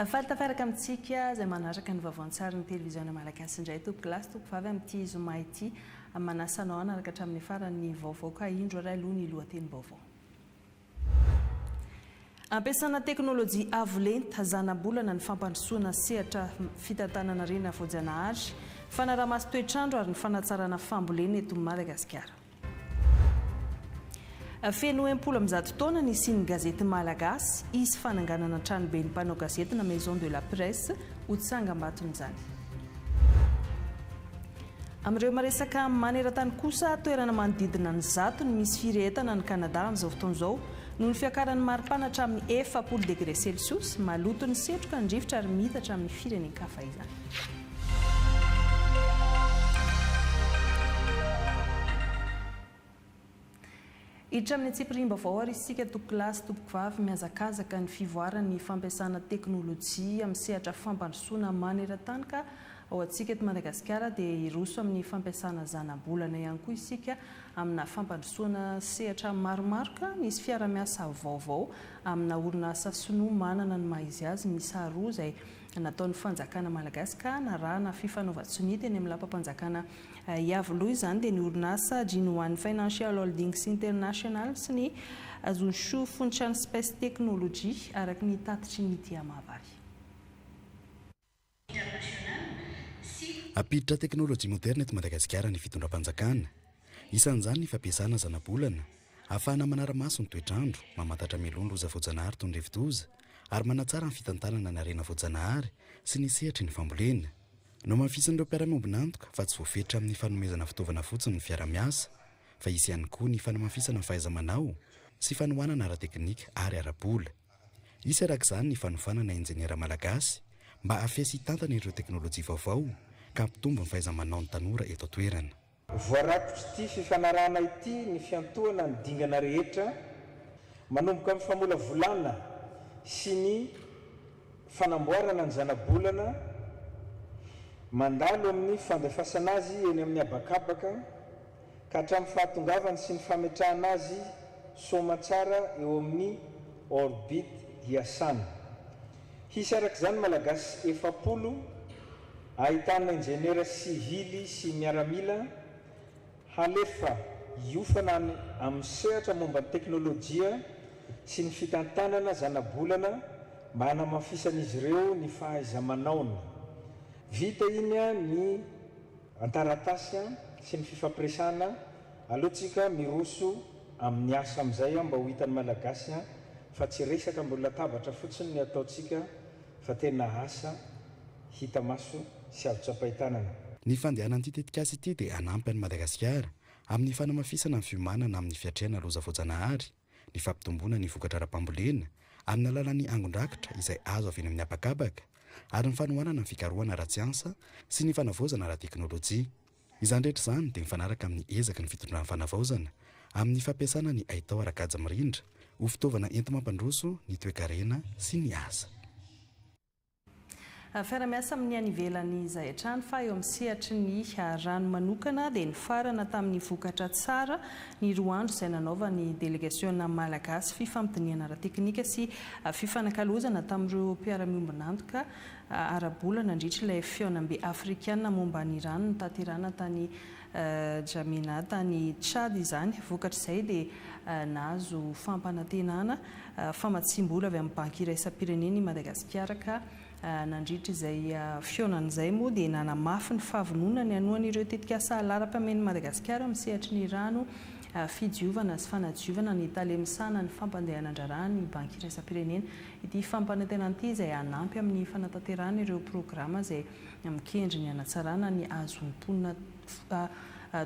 Faly tafaraka amintsika izay manaraka ny vaovao an-tsarin'ny televiziona malagasy indray tompokolahy sy tompovavy amin'ity zoma ity. Manasa anao hanaraka hatramin'ny farany ny vaovao ka indro ary aloha ny lohatenim-baovao. Ampiasana teknolojia avo lenta, zanabolana ny fampandrosoana sehatra fitantanana harena voajanahary, fanarahamaso toetr'andro ary ny fanatsarana fambolena eto Madagasikara. Feno 160 taona nisian'ny gazety malagasy, hisy fananganana tranoben'ny mpanao gazety na Maison de la presse ho tsangambaton'izany. Amin'ireo maresaka maneran-tany kosa, toerana manodidina ny 100 no misy firehetana any Kanada amin'izao fotoana izao noho ny fiakaran'ny maripana hatramin'ny 40 degre celsius, maloto ny setroka, ny rivotra ary miitatra amin'ny firenen-kafa izany. Hiditra amin'ny antsipiriam-baovao ary isika tompokolahy sy tompokovavy, mihazakazaka ny fivoaran'ny fampiasana teknolojia amin'ny sehatra fampandrosoana maneran-tany ka ho antsika eto Madagasikara dia hiroso amin'ny fampiasana zanabolana ihany koa isika amina fampandrosoana sehatra maromaro ka nisy fiara-miasa vaovao amina orinasa sinoa manana ny maha izy azy miisa roa izay nataon'ny fanjakana malagasy ka narahana fifanaovan-tsonia teny amin'ny lapam-panjakana Iavoloha izany dia ny orinasa Jinwan Financial Holdings International sy ny Zhongxu Funshan Space Technology, araka ny tatitry ny Diamavary. Hampiditra teknolojia moderna eto Madagasikara ny fitondram-panjakana. Isan'izany ny fampiasana zanabolana, ahafahana manara-maso ny toetr'andro, mamantatra mialoha ny loza voajanahary toy ny rivodoza, ary manatsara ny fitantanana ny harena voajanahary sy ny sehatry ny fambolena. Nohamafisin'ireo mpiara-miombon'antoka fa tsy voafetra amin'ny fanomezana fitaovana fotsiny ny fiara-miasa fa hisy ihany koa ny fanamafisana ny fahaiza-manao sy fanohanana ara-teknika ary ara-bola. Hisy araka izany ny fanofanana injeniera malagasy mba hahafehy sy hitantana ireo teknolojia vaovao ka hampitombo ny fahaiza-manaon'ny tanora eto an-toerana. Voarakotr'ity fifanarahana ity ny fiantohana ny dingana rehetra manomboka amin'ny famolavolana sy ny fanamboarana ny zanabolana, mandalo amin'ny fandefasana azy eny amin'ny habakabaka ka hatramin'ny fahatongavany sy ny fametrahana azy soamantsara eo amin'ny orbite hiasana. Hisy araka izany Malagasy 40 ahitana injeniera sivily sy miaramila halefa hiofana any amin'ny sehatra momba ny teknolojia sy ny fitantanana zanabolana mba hanamafisan'izy ireo ny fahaiza-manaony. Vita iny ny an-taratasy sy ny fifampiresahana, aleo tsika miroso amin'ny asa amin'izay mba ho hitan'ny Malagasy fa tsy resaka ambony latabatra fotsiny ny ataontsika fa tena asa hita maso sy azo tsapain-tanana. Ny fandehanan'ity tetikasa ity dia hanampy an'i Madagasikara amin'ny fanamafisana ny fiomanana amin'ny fiatrehana loza voajanahary, ny fampitomboana ny vokatra ara-pambolena amin'ny alalan'ny angon-drakitra izay azo avy eny amin'ny habakabaka ary ny fanohanana ny fikarohana ara-tsiansa sy ny fanavaozana ara-teknolojia. Izany rehetra izany dia mifanaraka amin'ny ezaky ny fitondran'ny fanavaozana amin'ny fampiasana ny haitao ara-kajy mirindra ho fitaovana enti-mampandroso ny toekarena sy ny asa. Fiara-miasa amin'ny any ivelany izay hatrany fa eo amin'ny sehatry ny rano manokana dia nifarana tamin'ny vokatra tsara ny roa andro izay nanaovan'ny delegasiona malagasy fifampidinihana ara-teknika sy fifanakalozana tamin'ireo mpiara-miombon'antoka ara-bola nandritra ilay fihaonambe afrikana momba ny rano notanterahina tany N'Djamena tany Tchad izany. Vokatr'izay dia nahazo fampanantenana famatsiam-bola avy amin'ny Banky iraisam-pirenena i Madagasikara ka nandritra izay fihaonana izay moa dia nanamafy ny fahavononany hanohana ireo tetikasa laharam-pahamen'i Madagasikara amin'ny sehatry ny rano, fidiovana sy fanadiovana ny tale misahana ny fampandehanan-draharaha ny Banky iraisam-pirenena. Ity fampanantenana ity izay hanampy amin'ny fanatanterahana ireo programa izay mikendry ny hanatsarana ny ahazoan'ny mponina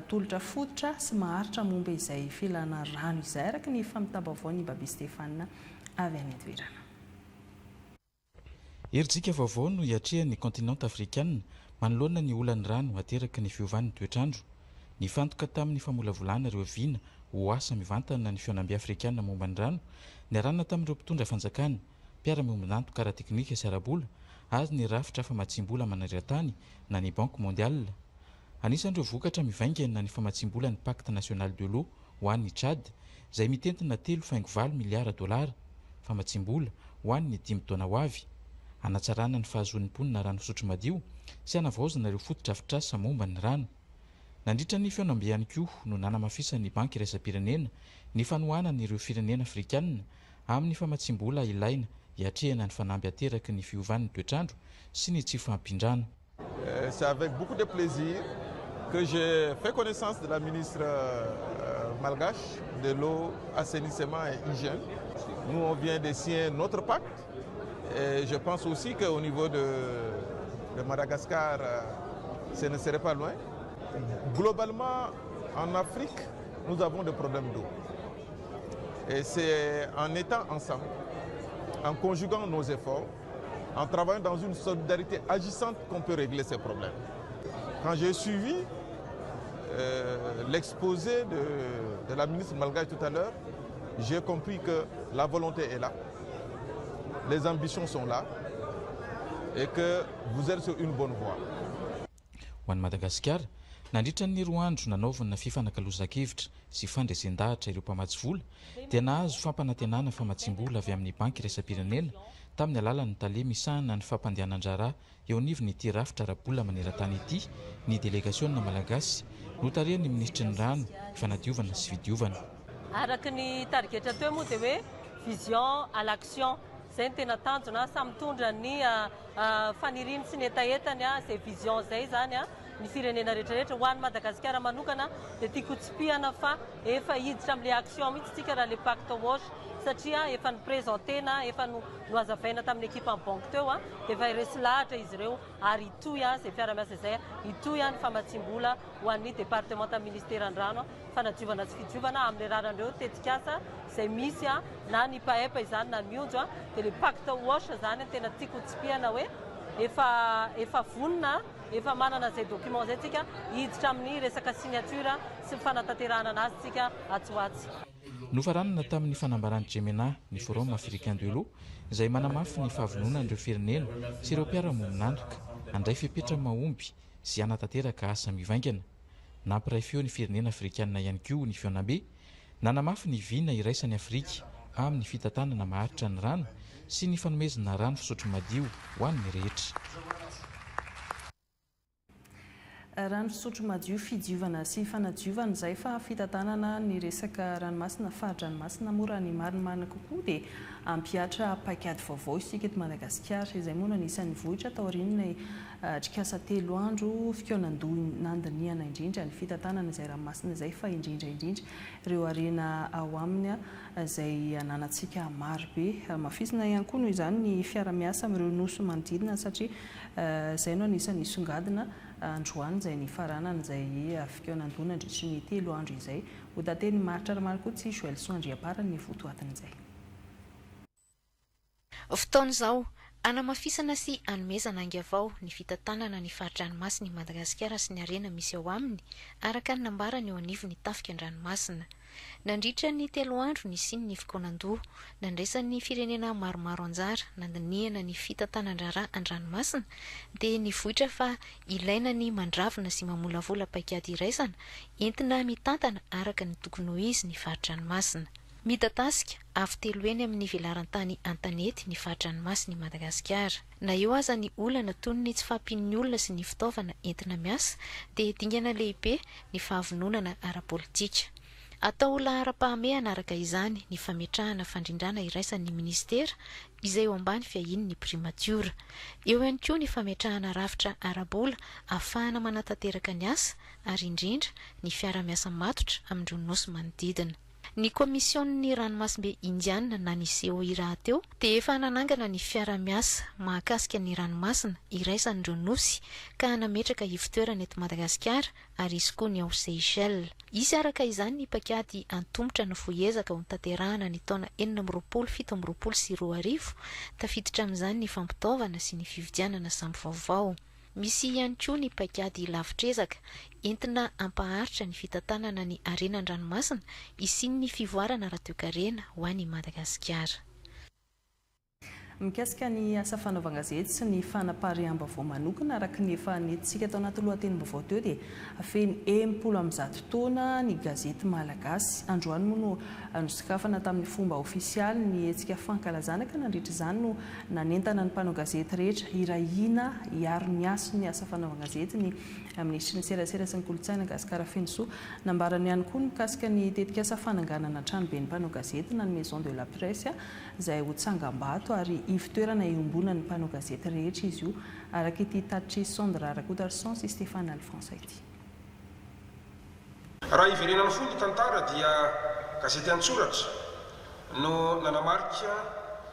tolotra fototra sy maharitra momba izay filana rano izay, araka ny fampitam-baovaon'i Baby Stéphane avy any an-toerana. Herijika vaovao no iatrehan'ny kaontinanta afrikanina manoloana ny olan'ny rano ateraky ny fiovan'ny toetr'andro. Nifantoka tamin'ny famolavolana ireo vina ho asa mivantana ny fihaonambe afrikanina momba ny rano, niarahana tamin'ireo mpitondra fanjakana, mpiara-miombon'antoka ara-teknika sy ara-bola ary ny rafitra famatsiam-bola maneran-tany na ny Banque mondiale. Anisan'ireo vokatra mivaingana ny famatsiam-bola ny Pacte national de l'eau ho an'i Tchad, izay mitentina 3,8 miliara dolara, famatsiam-bola ho an'ny dimy taona ho avy. hanatsarana ny fahazoan'ny mponina rano fisotro madio sy hanavaozana ireo fotodrafitrasa momba ny rano. Nandritra ny fihaonambe ihany koa no nanamafisan'ny Banky iraisam-pirenena ny fanohanany ireo firenena afrikanina amin'ny famatsiam-bola ilaina hiatrehana ny fanamby ateraky ny fiovan'ny toetr'andro sy ny tsy fahampian-drano. C'est avec beaucoup de plaisir que j'ai fait connaissance de la ministre malgache de l'eau, assainissement et hygiène. Nous, on vient de signer notre pacte et je pense aussi qu'au niveau de, de Madagascar, ce ne serait pas loin. Globalement, en Afrique, nous avons des problèmes d'eau. Et c'est en étant ensemble, en conjuguant nos efforts, en travaillant dans une solidarité agissante qu'on peut régler ces problèmes. Quand j'ai suivi l'exposé de la ministre malgache tout à l'heure, j'ai compris que la volonté est là, les ambitions sont là et que vous êtes sur une bonne voie. Ho an'i Madagasikara, nandritra ny 2 andro nanaovana fifanakalozan-kevitra sy fandresen-dahatra ireo mpamatsy vola dia nahazo fampanantenana famatsim-bola avy amin'ny Banky iraisam-pirenena tamin'ny alalan'ny tale misahana ny fampandehanan-draharaha eo anivon'ity rafitra ara-bola maneran-tany ity ny delegasiona malagasy notarihan'ny minisitry ny rano, fanadiovana sy fidiovana. Araka ny tarigetra teo moa dia hoe vision à l'action zay ny tena tanjona. Samy mitondra ny faniriny sy ny hetahetany a zay vision zay zany a ny firenena rehetrarehetra. Ho an'ny Madagasikara manokana dia tiako tsipihana fa efa hiditra amin'le action mihitsy tsika raha le pacte WASH, satria efa ny présentena, efa no nohazavaina tamin'ny équipe en banque teo a dia efa resy lahatra izy ireo ary hitohy a zay fiaramiasa izay, hitohy a ny famatsim-bola ho an'ny département ministère an-drano, fanadiovana sy fidiovana amin'ny alalan'ireo tetikasa izay misy a na ny PAEP izany na mionjo a dia le pacte WASH zany tena tiako tsipihana hoe efa vonona, efa manana zay document zay tsika hiditra amin'ny resaka signature sy ny fanatanterahana anazy tsika atsoatsy. Nofaranana tamin'ny fanambaran'ny Gemena ny Forum africain de l'eau izay manamafy ny fahavononan'ireo firenena sy ireo mpiara-miombon'antoka handray fepetra mahomby sy hanatanteraka asa mivaingana. Nampiray feo ny firenena afrikanina ihany koa ny fihaonambe, nanamafy ny vina iraisan'ny Afrika amin'ny fitantanana maharitra ny rano sy ny fanomezana rano fisotro madio ho an'ny rehetra. Rano fisotro madio, fidiovana sy fanadiovana izay, fa fitantanana ny resaka ranomasina, fari-dranomasina moa raha ny marimarina kokoa, dia hampihatra paikady vaovao isika eto Madagasikara. Izay moa no anisan'ny vohitra taorian'ny atrikasa 3 andro fikaonan-doha nandinihana indrindra ny fitantanana izay ranomasina izay, fa indrindra indrindra ireo harena ao aminy izay ananantsika marobe. Hamafisina ihany koa noho izany ny fiarahamiasa amin'ireo nosy manodidina, satria izay no anisan'ny songadina androany izay ny faranana izay fikaonan-doha nandritry ny 3 andro izay. Ho tateny maritra ramary koa tsy Joel Soandriaparany ny votoatin'izay. Fotoana izao anamafisana sy anomezana angavao ny fitantanana ny fari-dranomasina i Madagasikara sy ny harena misy ao aminy, araka ny nambarany eo anivo ny tafika an-dranomasina. Nandritra ny 3 andro nisy ny fikaonan-doha nandraisan'ny firenena maromaro anjara nandinihana ny fitantanan-draharaha an-dranomasina, dia nivoitra fa ilaina ny mandravina sy mamolavola paikady iraisana entina mitantana araka ny tokony ho izy ny fari-dranomasina. Midadasika avo telo eny amin'ny velaran-tany an-tanety ny fari-dranomasina i Madagasikara. Na eo aza ny olana toy ny tsy fahampian'ny olona sy ny fitaovana entina miasa, dia dingana lehibe ny fahavononana ara-politika. Atao laharam-pahamehana araka izany ny fametrahana fandrindrana iraisan'ny ministera izay eo ambany fiahian'ny primatiora. Eo ihany koa ny fametrahana rafitra ara-bola ahafahana manatanteraka ny asa, ary indrindra ny fiarahamiasa matotra amin'ireo nosy manodidina. Ny komisionin'ny ranomasimbe Indiana na ny COI rahateo dia efa nanangana ny fiarahamiasa mahakasika ny ranomasina iraisan'ireo nosy ka nametraka ivotoerana eto Madagasikara, ary izy koa ny ao Seychelles. Isy araka izany ny paikady antomotra no fohiezaka ho tanterahana ny taona 2026 2027, tafiditra amin'izany ny fampitaovana sy ny fividianana sambo vaovao. Misy ihany koa ny paikady lavitr'ezaka entina hampaharitra ny fitantanana ny harena an-dranomasina hisian'ny fivoarana ara-toekarena ho any Madagasikara. Mikasika ny asa fanaovan-gazety sy ny fanapariaham-baovao manokana, araka ny efa nentintsika tao anaty lohatenim-baovao teo dia feno 160 taona ny gazety malagasy. Androany moa no nosokafana tamin'ny fomba ofisialy ny hetsika fankalazana ka nandritra izany no nanentana ny mpanao gazety rehetra hiray hina hiaro ny hasin'ny asa fanaovan-gazety ny Minisitry ny Serasera sy ny Kolontsaina Gascar Fenosoa. Nambarany ihany koa ny mikasika ny tetikasa fananganana tranoben'ny mpanao gazety na ny Maison de la Presse izay ho tsangambato ary ivon-toerana iombonan'ny mpanao gazety rehetra izy io, araka ity tatitr'i Sandra Rakotarison sy Stéphane Alphonse ity. Raha hiverenana fohy ny tantara dia gazety an-tsoratra no nanamarika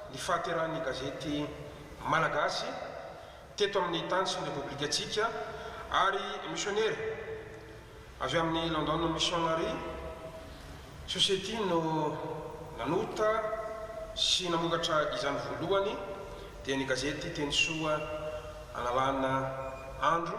ny fahaterahan'ny gazety malagasy teto amin'ny tany sy ny Repoblikantsika ary misionera avy amin'ny London Missionary Society no nanota sy namokatra izany voalohany dia ny gazety Teny Soa Analana Andro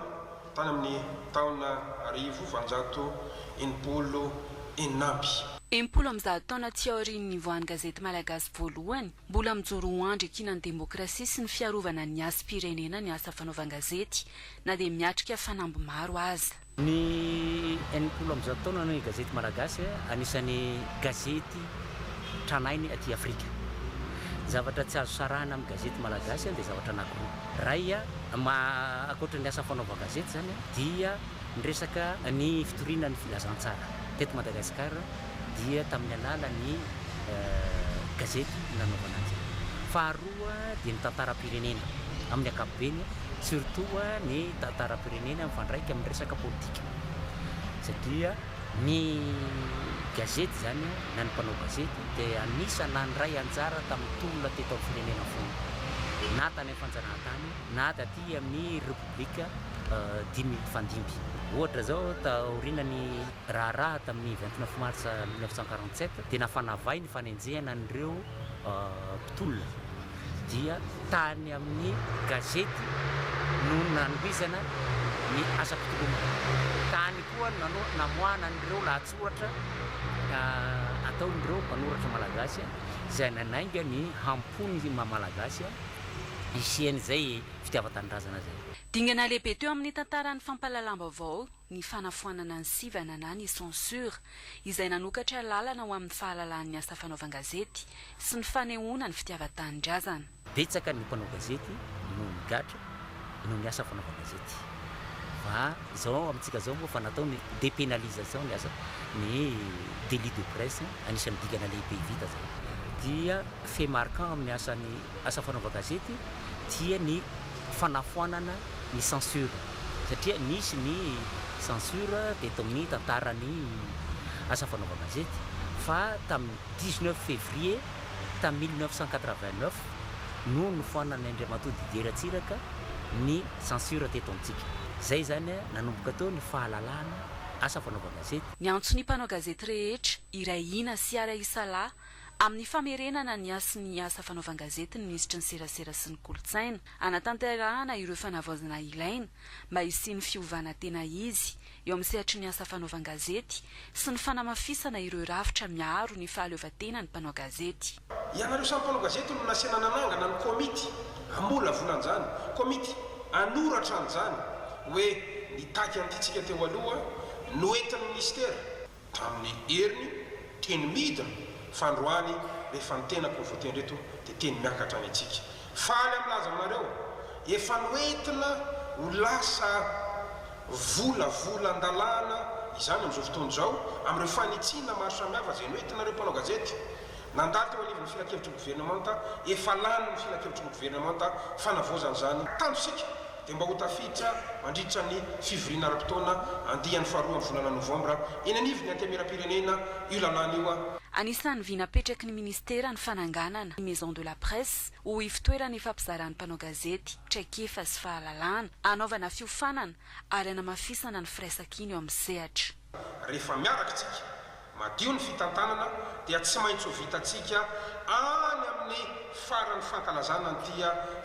tany amin'ny taona 1866. 160 taona aty aorian'ny nivoahan'ny gazety malagasy voalohany, Mbola mijoro ho andry iankinan'ny demokrasia sy ny fiarovana ny hasim-pirenena ny asa fanaovan-gazety, na dia miatrika fanamby maro aza. Ny 160 taona ny gazety malagasy, anisan'ny gazety tranainy aty Afrika. Ny zavatra tsy azo sarahina amin'ny gazety malagasy dia zavatra anankiroa. Iray, ankoatra ny asa fanaovan-gazety izany dia ny resaka ny fitoriana ny filazantsara teto Madagasikara. dia tamin'ny alalan'ny gazety nanaovana azy. Faharoa dia ny tantaram-pirenena amin'ny ankapobeny, surtout ny tantaram-pirenena mifandraika amin'ny resaka politika satria ny gazety izany na ny mpanao gazety dia anisan'ny nandray anjara tamin'ny tolona teto amin'ny firenena foana, na tany amin'ny fanjanahantany na taty amin'ny repoblika dimy mifandimby. Ohatra izao taorian'ny Raharaha tamin'ny 29 mars 1947 dia nafanavay ny fanenjehana an'ireo mpitolona dia tany amin'ny gazety no nanohizana ny asam-pitolomana. Tany koa no namoahana an'ireo lahatsoratra ataon'ireo mpanoratra malagasy izay nanainga ny hampo ny maha malagasy hisian'izay fitiavan-tanindrazana izay. Dingana lehibe teo amin'ny tantaran'ny fampahalalam-baovao ny fanafoanana ny sivana na ny censure, izay nanokatra lalana ho amin'ny fahalalahan'ny asa fanaovan-gazety sy ny fanehoana ny fitiavan-tanindrazana. Betsaka ny mpanao gazety no migadra noho ny asa fanaovan-gazety. Fa izao amintsika izao moa fa natao ny dépénalisation ny asa ny délit de presse, anisan'ny dingana lehibe vita izay. Dia fait marquant amin'ny asan'ny asa fanaovan-gazety dia ny fanafoanana ny censure satria nisy ny censure teto amin'ny tantaran'ny asa fanaovan-gazety fa tamin'ny 19 février tamin'ny 1989 no nofoanan'ny Andriamatoa Didier Ratsiraka ny censure teto amintsika. Izay izany nanomboka teo ny fahalalahana asa fanaovan-gazety. Niantso ny mpanao gazety rehetra hiray hina sy hiara-hisalahy amin'ny famerenana ny hasin'ny asa fanaovan-gazety ny minisitry ny Serasera sy ny Kolontsaina, hanatanterahana ireo fanavaozana ilaina mba hisian'ny fiovana tena izy eo amin'ny sehatry ny asa fanaovan-gazety sy ny fanamafisana ireo rafitra miaro ny fahaleovantenan'ny mpanao gazety. Ianareo samy mpanao gazety no nasiana nanangana ny komity hamolavola an'izany, komity hanoratra an'izany hoe nitaky an'ity tsika teo aloha, noentin'ny minisitera. Tamin'ny heriny, teny midina, fa androany rehefa ny tenako no voatendry eto dia teny miakatra any antsika. Faly aho milaza aminareo, efa noentina ho lasa volavolan-dalàna izany amin'izao fotoana izao, amin'ireo fanitsiana maro samihafa izay noentinareo mpanao gazety, nandalo teo anivon'ny filankevitry ny governemanta, efa lanin'ny filankevitry ny governemanta fanavaozana izany. Tanjontsika dia mba ho tafiditra mandritra ny fivoriana ara-potoana andiany faharoa amin'ny volana novambra eny anivon'ny Antenimierampirenena io lalàna io. Anisan'ny vina apetraky ny minisitera ny fananganana ny Maison de la Presse ho ivotoerana ifampizaran'ny mpanao gazety traikefa sy fahalalana, hanaovana fiofanana ary hanamafisana ny firaisankina eo amin'ny sehatra. Rehefa miaraka isika, madio ny fitantanana dia tsy maintsy ho vitantsika any amin'ny faran'ny fankalazana an'ity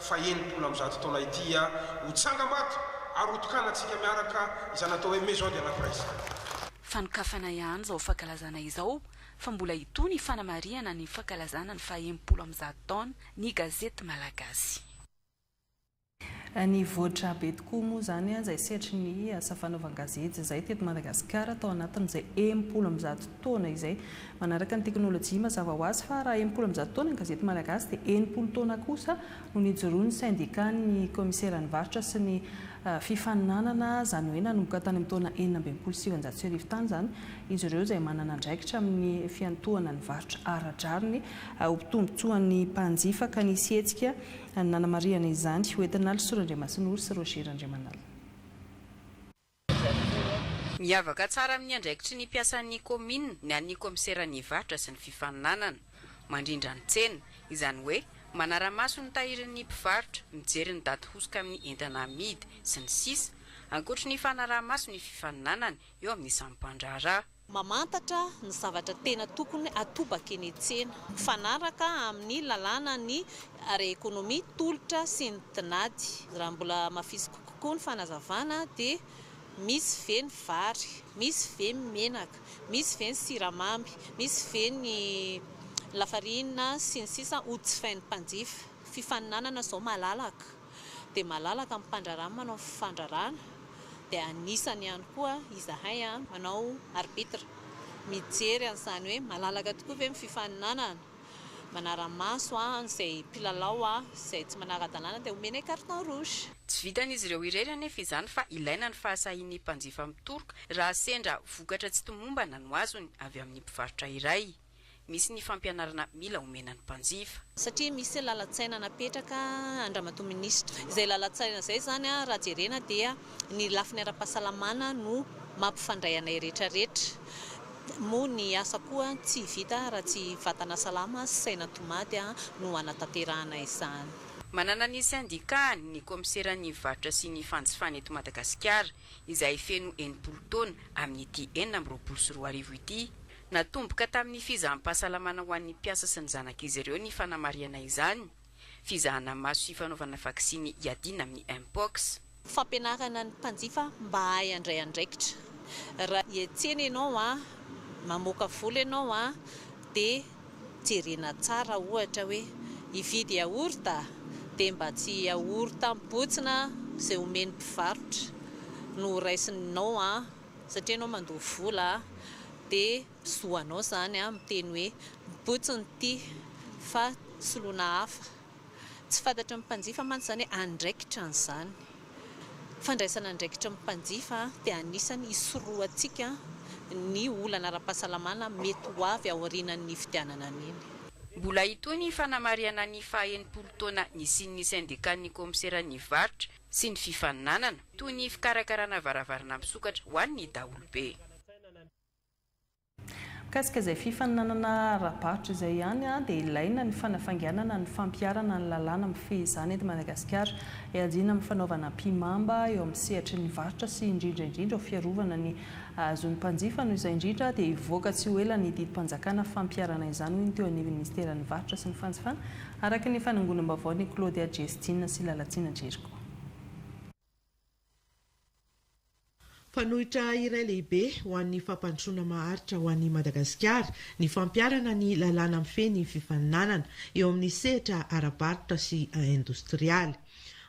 faha-160 taona ity ho tsangambato ary ho tokanantsika miaraka izany atao hoe Maison de la Presse. Fanokafana ihany izao fankalazana izao fa mbola hitohy ny fanamarihana ny fankalazana ny faha 160 taona ny gazety malagasy. Nivoatra be tokoa moa izany izay sehatry ny asa fanaovan-gazety izay teto Madagasikara tao anatin'izay 160 taona izay. Manaraka ny teknolojia mazava ho azy fa raha 160 taona ny gazety malagasy dia 60 taona kosa no nijoroan'ny sendikan'ny kaomiseran'ny varotra sy ny fifaninanana, izany hoe nanomboka tany amin'ny taona 1966 tany izany izy ireo izay manana andraikitra amin'ny fiantohana ny varotra ara-drariny ho tombontsoan'ny mpanjifa ka nisy hetsika nanamarihana izany ho entin'i Nalisoa Randriamasinoro sy Roger Randriamanala. Miavaka tsara amin'ny andraikitry ny mpiasan'ny kaominina ny an'ny kaomiseran'ny varotra sy ny fifaninanana. Mandrindra ny tsena, izany hoe manara-maso ny tahirin'ny mpivarotra, mijery ny daty hosoka amin'ny entana amidy, sy ny sisa Ankoatry ny fanaraha-maso ny fifaninanana eo amin'ny samy mpandraharaha. Mamantatra ny zavatra tena tokony atobaka eny an-tsena, mifanaraka amin'ny lalàna ny ara-ekonomia, tolotra sy ny tinady. Raha mbola hamafisiko kokoa ny fanazavana dia misy ve ny vary, misy ve ny menaka, misy ve ny siramamy, misy ve ny lafarinina sy ny sisa ho jifain'ny mpanjifa. Fifaninanana izao malalaka dia malalaka ny mpandraharaha manao fandraharahana. dia anisany ihany koa izahay manao arbitre, mijery an'izany hoe malalaka tokoa ve ny fifaninanana, manara-maso an'izay mpilalao izay tsy manara-dalàna dia omenay carton rouge. Tsy vitan'izy ireo irery anefa izany fa ilaina ny fahasahian'ny mpanjifa mitoroka raha sendra vokatra tsy tomombana no azony avy amin'ny mpivarotra iray. Misy ny fampianarana mila omena ny mpanjifa. Satria misy lalan-tsaina napetraka Andriamatoa Minisitra. Izay lalan-tsaina izay izany raha jerena dia ny lafiny ara-pahasalamana no mampifandray anay rehetra rehetra. Moa ny asa koa tsy vita raha tsy vatana salama sy saina tomady no hanatanterahana izany. Manana ny sendikany ny kaomiseran'ny varotra sy ny fanjifana eto Madagasikara izay feno 60 taona amin'ity 2026 ity. Natomboka tamin'ny fizaham-pahasalamana ho an'ny mpiasa sy ny zanak'izy ireo ny fanamarihana izany, fizahana maso sy fanaovana vaksiny hiadiana amin'ny Mpox. Fampianarana ny mpanjifa mba hahay handray andraikitra. Raha hiantsena ianao an, mamoaka vola ianao an, dia jerena tsara ohatra hoe hividy yaourt dia mba tsy yaourt mibotsina izay omen'ny mpivarotra no horaisinao an, satria ianao mandoa vola dia zo anao izany miteny hoe mibotsina ity fa soloina hafa. Tsy fantatry ny mpanjifa mantsy izany hoe andraikitra an'izany. Fandraisana andraikitry ny mpanjifa dia anisany hisorohantsika ny olana ara-pahasalamana mety ho avy aorianan'ny nividianana an'iny. Mbola hitohy ny fanamarihana ny faha 60 taona nisian'ny sendikan'ny kaomiseran'ny varotra sy ny fifaninanana, toy ny fikarakarana varavarana misokatra ho an'ny daholobe. Mikasika izay fifaninanana ara-barotra izay ihany dia ilaina ny fanafainganana ny fampiharana ny lalàna mifehy izany eto Madagasikara. Hiadiana amin'ny fanaovana ampihimamba eo amin'ny sehatry ny varotra sy indrindra indrindra ho fiarovana ny zon'ny mpanjifa. Noho izay indrindra dia hivoaka tsy ho ela ny didim-panjakana fampiharana izany hoy ny teo anivon'ny minisiteran'ny varotra sy ny fanjifana araka ny fanangonam-baovaon'i Claudia Jestina sy Lalatsiana Jeriko. Mpanohitra iray lehibe ho an'ny fampandrosoana maharitra ho an'i Madagasikara ny fampiharana ny lalàna mifehy ny fifaninanana eo amin'ny sehatra ara-barotra sy indostrialy.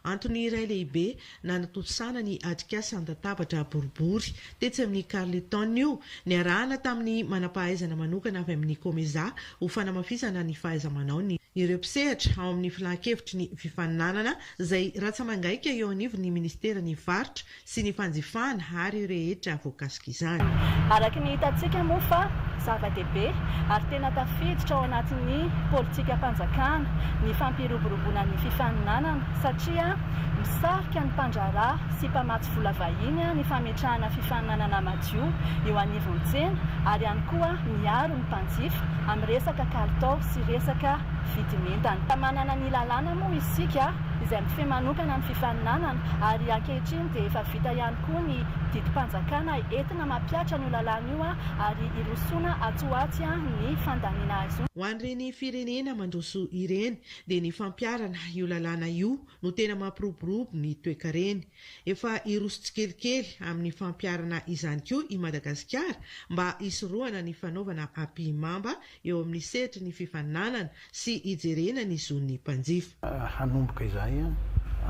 Antony iray lehibe nanatontosana ny atrikasa an-databatra boribory tetsy amin'ny Carlton io, niarahana tamin'ny manam-pahaizana manokana avy amin'ny Comesa ho fanamafisana ny fahaiza-manaon'ny ireo mpisehatra ao amin'ny filan-kevitry ny fifaninanana izay ratsa-mangaika eo anivon'ny minisiteran'ny Varotra sy ny Fanjifana ary ireo rehetra voakasik'izany. Araka ny hitantsika moa fa zava-dehibe ary tena tafiditra ao anatin'ny politikam-panjakana ny fampiroboroboana ny fifaninanana satria misarika ny mpandraharaha sy mpamatsy vola vahiny ny fametrahana fifaninanana madio eo anivon'ny tsena ary ihany koa miaro ny mpanjifa amin'ny resaka kalitao sy resaka vidin'entana. Manana ny lalàna moa isika izay mifehy manokana ny fifaninanana ary ankehitriny dia efa vita ihany koa ny didim-panjakana entina mampihatra an'io lalàna io ary hirosoana atsy ho atsy ny fandaniana azy io. Ho an'ireny firenena mandroso ireny dia ny fampiharana io lalàna io no tena mampiroborobo ny toekareny. Efa hiroso tsikelikely amin'ny fampiharana izany koa i Madagasikara mba hisorohana ny fanaovana ampihimamba eo amin'ny sehatry ny fifaninanana sy hijerena ny zon'ny mpanjifa. Hanomboka izahay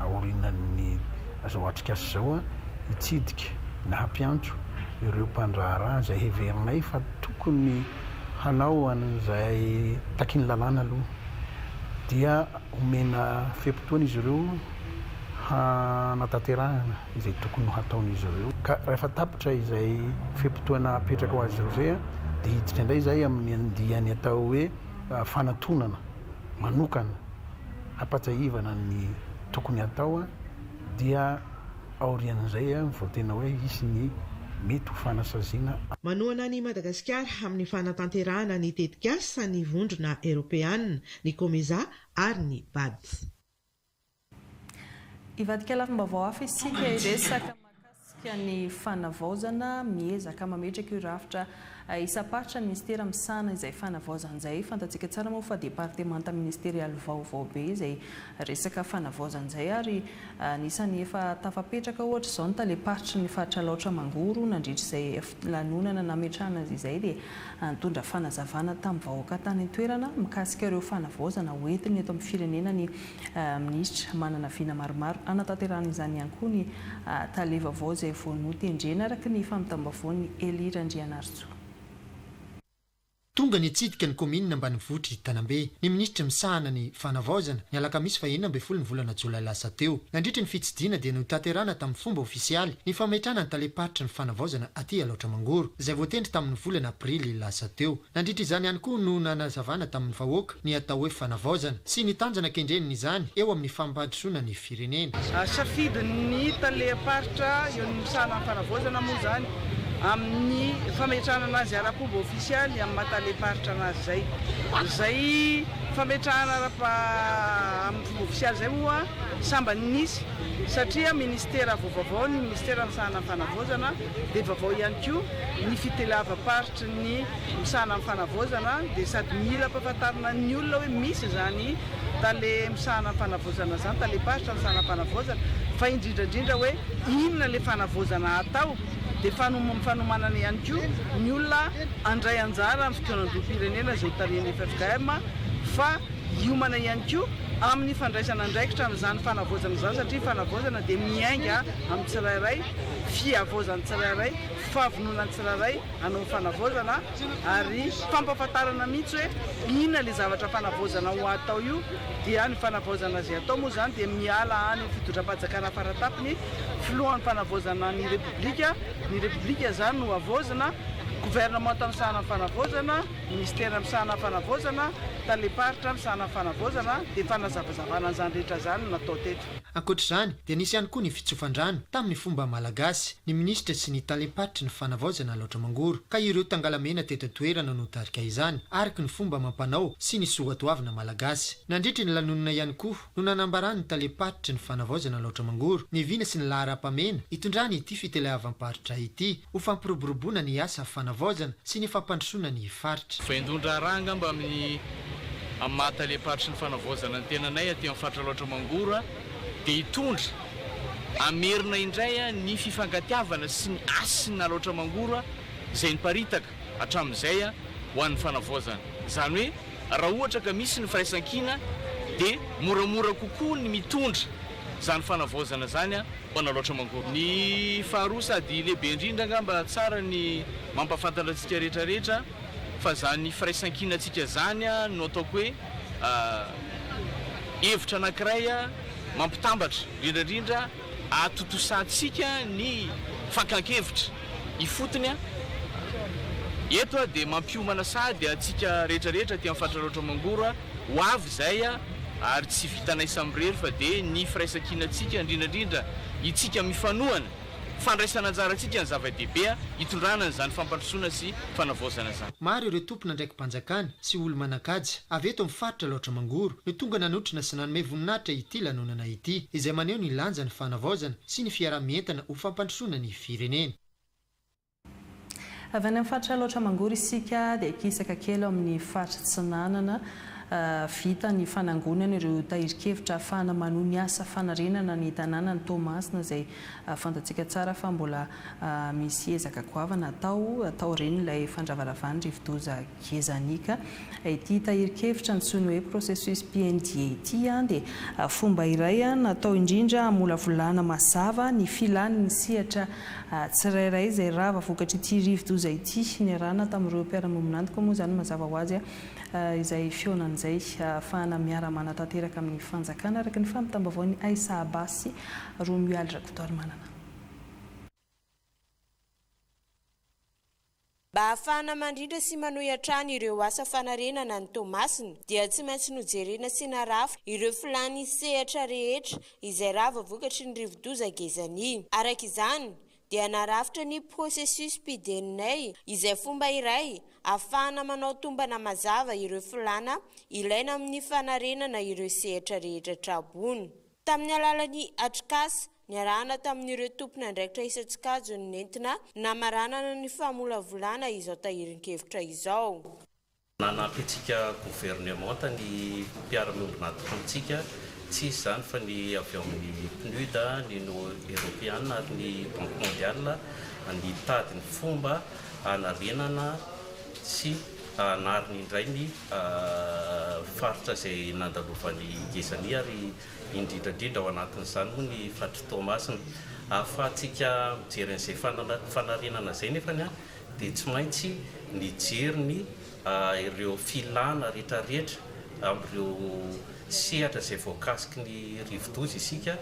aorianan'ny izao atrikasa izao hitsidika na hampiantso ireo mpandraharaha izay heverinay fa tokony hanao an'izay takian'ny lalàna aloha dia omena fe-potoana izy ireo hanatanterahana izay tokony ho hataon'izy ireo. Ka rehefa tapitra izay fe-potoana apetraka ho azy ireo izay dia hiditra indray izahay amin'ny andiany atao hoe fanantonana manokana hampatsiahivana ny tokony hatao dia aorian'izay vao tena hoe hisy ny mety ho fanasaziana. Manohana an'i Madagasikara amin'ny fanatanterahana ny tetikasa ny Vondrona Eoropeana, ny Comesa ary ny Bad. Hivadika lafim-baovao hafa isika hiresaka mahakasika ny fanavaozana. Miezaka mametraka io rafitra isam-paritra ny minisitera misahana izay fanavaozana izay. Fantatsika tsara moa fa departemanta ministerialy vaovao be izay resaka fanavaozana izay ary anisan'ny efa tafapetraka ohatra izao ny talem-paritry ny faritra Alaotra Mangoro nandritra izay lanonana nametrahana azy izay dia nitondra fanazavana tamin'ny vahoaka tany an-toerana mikasika ireo fanavaozana ho entiny eto amin'ny firenena ny minisitra. Manana vina maromaro hanatanterahana izany ihany koa ny tale vaovao izay vao notendrena araka ny fampitam-baovaon'i Elie Randrianarintsoa. Tonga nitsidika ny kaominina ambanivohitr'i Tanambe, ny minisitry misahana ny Fanavaozana, ny alakamisy faha 16 ny volana jolay lasa teo. Nandritry ny fitsidihana dia notanterahana tamin'ny fomba ofisialy ny fametrahana ny talem-paritry ny Fanavaozana aty Alaotra Mangoro, izay voatendry tamin'ny volana aprily lasa teo. Nandritra izany ihany koa no nanazavana tamin'ny vahoaka ny atao hoe fanavaozana sy ny tanjona kendren'izany eo amin'ny fampandrosoana ny firenena. Safidin'ny talem-paritra eo amin'ny misahana ny fanavaozana moa izany amin'ny fametrahana anazy ara-pomba ofisialy amin'ny maha talem-paritra anazy izay. Izay fametrahana ara amin'ny fomba ofisialy izay moa sambany nisy satria ministera vao vaovao ny ministera misahana ny fanavaozana dia vaovao ihany koa ny fiteleavam-paritry ny misahana ny fanavaozana dia sady mila ampahafantarina ny olona hoe misy izany tale misahana ny fanavaozana izany, talem-paritra misahana ny fanavaozana, fa indrindra indrindra hoe inona ilay fanavaozana atao dia fanomanana ihany koa ny olona handray anjara amin'ny fikaonandoham-pirenena izay hotarihan'ny ffkm fa hiomana ihany koa amin'ny fandraisana andraikitra amin'izany fanavaozana izany satria fanavaozana dia miainga amin'ny tsirairay, fihavaozan'ny tsirairay, fahavononan'ny tsirairay. hanao fanavaozana ary fampahafantarana mihitsy hoe inona ilay zavatra fanavaozana ho atao io dia ny fanavaozana izay atao moa izany dia miala any amin'ny fitondram-panjakana faratapony, filohan'ny fanavaozana ny repoblika, ny repoblika izany no havaozina, governemanta misahana ny fanavaozana, minisitera misahana ny fanavaozana, talem-paritra misahana ny fanavaozana dia fanazavazavana an'izany rehetra izany no natao teto. Ankoatra izany dia nisy ihany koa ny fitsofan-drano tamin'ny fomba malagasy, ny minisitra sy ny talem-paritry ny fanavaozana Alaotra Mangoro, ka ireo tangalamena teto an-toerana no nitarika izany, araka ny fomba amam-panao sy ny soatoavina malagasy. Nandritry ny lanonana ihany koa no nanambaran'ny talem-paritry ny fanavaozana Alaotra Mangoro ny vina sy ny laharam-pahamehana hitondrany ity fiteleavam-paritra ity ho fampiroboroboana ny asa fanavaozana sy ny fampandrosoana ny faritra. Vaindohan-draharaha angamba amin'ny amin'ny maha talem-paritry ny fanavaozana ny tenanay aty amin'ny faritra Alaotra Mangoro dia hitondra hamerina indray ny fifankatiavana sy ny hasin'ny Alaotra Mangoro izay niparitaka hatramin'izay ho an'ny fanavaozana. Izany hoe raha ohatra ka misy ny firaisankina dia moramora kokoa ny mitondra izany fanavaozana izany ho an'Alaotra Mangoro. Ny faharoa sady lehibe indrindra angamba tsara ny mampahafantatra antsika rehetra rehetra fa izany firaisankinantsika izany no ataoko hoe hevitra anankiray mampitambatra indrindra indrindra ahatontosantsika ny fankan-kevitra ifotony. Eto dia mampiomana sahady antsika rehetra rehetra aty amin'ny faritra Alaotra Mangoro ho avy izay ary tsy vitanay samirery fa dia ny firaisankinantsika indrindra indrindra itsika mifanohana. fandraisana anjara antsika ny zava-dehibe hitondrana an'izany fampandrosoana sy fanavaozana izany. Maro ireo tompon'andraiki-panjakana sy olo-manan-kaja avy eto amin'ny faritra Alaotra Mangoro no tonga nanotrona sy nanome voninahitra ity lanonana ity, izay maneho ny lanjan'ny fanavaozana sy ny fiaraha-mientana ho fampandrosoana ny firenena. Avy any amin'ny faritra Alaotra Mangoro isika dia hikisaka kely ao amin'ny faritra Atsinanana. Vita ny fanangonana ireo tahirin-kevitra ahafahana manohy ny asa fanarenana ny tanànan'i Toamasina izay fantatsika tsara fa mbola misy ezaka goavana atao taorian'ilay fandravaravan'ny rivodoza Gezanika. Ity tahirin-kevitra antsoina hoe processus PNDA ity dia fomba iray natao indrindra hamolavolana mazava ny filan'ny sehatra tsirairay izay rava vokatr'ity rivodoza ity. Niarahana tamin'ireo mpiara-miombon'antoka moa izany mazava ho azy izay fihaonana izay ahafahana miara-manatanteraka amin'ny fanjakana araka ny fampitam-baovaon'i Aissa Abbas sy Romuald Rakotoarimanana. Mba hahafahana mandrindra sy manohy hatrany ireo asa fanarenana an'i Toamasina dia tsy maintsy nojerena sy narafitra ireo filàn'ny sehatra rehetra izay rava vokatry ny rivodoza Gezani. Araka izany dia narafitra ny processus PDNA izay fomba iray ahafahana manao tombana mazava ireo filàna ilaina amin'ny fanarenana ireo sehatra rehetra tra-boina. Tamin'ny alalan'ny atrikasa niarahana tamin'ireo tompon'andraikitra isan-tsokajiny nentina namaranana ny famolavolana izao tahirin-kevitra izao. Nanampy antsika governemanta ny mpiara-miombon'antoka amintsika, tsy iza izany fa ny avy ao amin'ny PNUD, ny Union Eoropeana ary ny Banque Mondiale nitady ny fomba hanarenana sy hanarina indray ny faritra izay nandalovan'i Gezani ary indrindra indrindra ao anatin'izany moa ny faritr'i Toamasina. Ahafahantsika mijery an'izay fanarenana izay nefany dia tsy maintsy nijery ny ireo filana rehetrarehetra amin'ireo sehatra izay voakasiky ny rivodoza isika